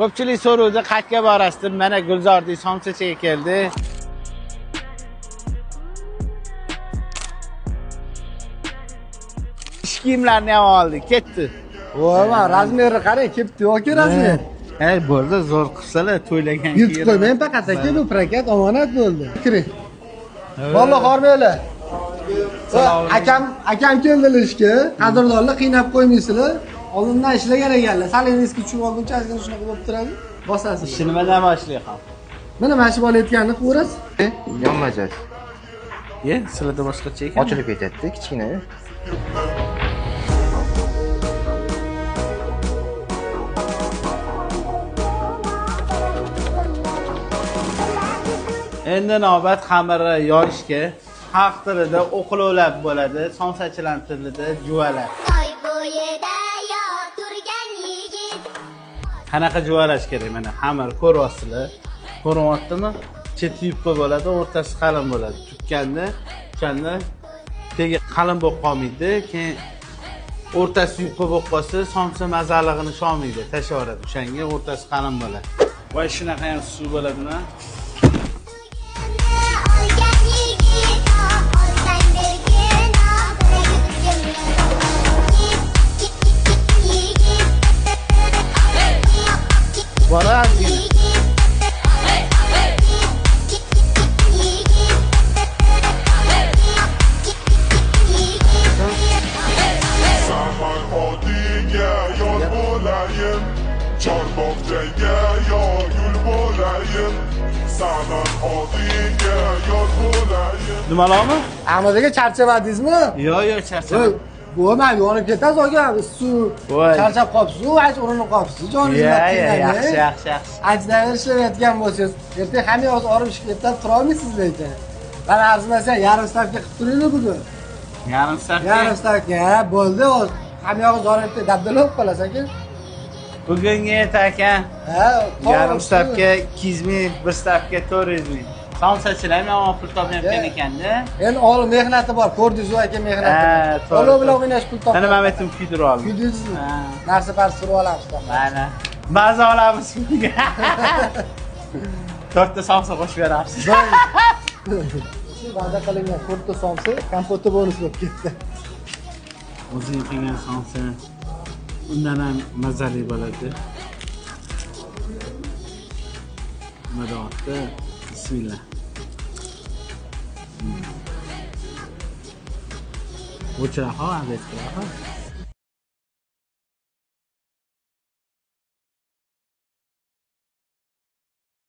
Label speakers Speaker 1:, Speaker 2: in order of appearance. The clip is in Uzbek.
Speaker 1: Ko'pchilik so'rovdi, qayerga borasiz deb. Mana Gulzordik somsachiga keldi. Ish kiyimlarini ham oldik, ketdi.
Speaker 2: Voy, razmeri qarang, kelibdi yoki razmer.
Speaker 1: Hey, bo'ldi, zo'r qilsalar, to'ylagan
Speaker 2: kiyim. Yutib qo'ymang faqat aka, bu prokat omonat bo'ldi. Kiring. Valloh hormanglar. Akam keldilar ishga. Qadrdonlar, qiynab qo'ymaysizlar. Oldindan ishlagan ekanlar. Sal eski tushib olguncha ozgina shunaqa bo'lib turadi. Bosasiz.
Speaker 1: Ishni nimadan boshlaylik?
Speaker 2: Mana mana shu bola aytganini qilaverasiz.
Speaker 3: Yonmajasi.
Speaker 1: Ye, sizlarda boshqacha ekan.
Speaker 3: Ochilib ketadi, kichkina.
Speaker 1: Endi navbat xamirni yoyishga. Xalq tilida o'qlovlab bo'ladi, somsachilar tilida juvalab. Qanaqa juvalash kerak? Mana xamir ko'ryapsizlar. Ko'rinyaptimi? Cheti yupqa bo'ladi, o'rtasi qalin bo'ladi. Tukkanda, o'shanda tegi qalin bo'lib qolmaydi, keyin o'rtasi yupqa bo'lib qolsa, somsa mazalig'ini solmaydi, tashlaveradi. O'shanga o'rtasi qalin bo'ladi. Voy, shunaqa ham suv bo'ladimi? Dumaloqmi?
Speaker 2: Ahmad aka, charchamadingizmi?
Speaker 1: Yo'q, yo'q, charchamadim.
Speaker 2: Bo'lmadi, yonib ketasiz aka, suv charchab qolibsiz, ancha urinib qolibsiz, joningizni qiynamang.
Speaker 1: Yaxshi, yaxshi, yaxshi.
Speaker 2: Anchadan beri ishlayotgan bo'lsangiz, ertaga hamma yoz orib ishga ertalab tura olmaysiz lekin. Mana arzimasa yarim stavka qilib turinglar bugun.
Speaker 1: Yarim stavka?
Speaker 2: Yarim stavka, bo'ldi, hamma yog'i zorib dabdala bo'lib qolasiz aka.
Speaker 1: Bugunga yet aka.
Speaker 2: Ha,
Speaker 1: yarim stavka 200 ming, bir stavka 400 ming. Somsachilar ham yomon pul topmayotgan ekanda.
Speaker 2: Endi olim mehnati bor, ko'rdingiz u aka mehnati. Olov bilan o'ynash pul topadi.
Speaker 1: Mana men aytdim, kuydirib oldim.
Speaker 2: Kuydirdingizmi? Narsa parcha surib olamiz.
Speaker 1: Mana. Maza olamiz bunga. 4 ta somsa qo'shib beramiz.
Speaker 2: Shu va'da qilingan 4 ta somsa kompotda bonus bo'lib ketdi.
Speaker 1: O'zing qilgan somsa undan ham mazali bo'ladi. Nima deyapti? Bismillah. O'chiraho, abet qilaho.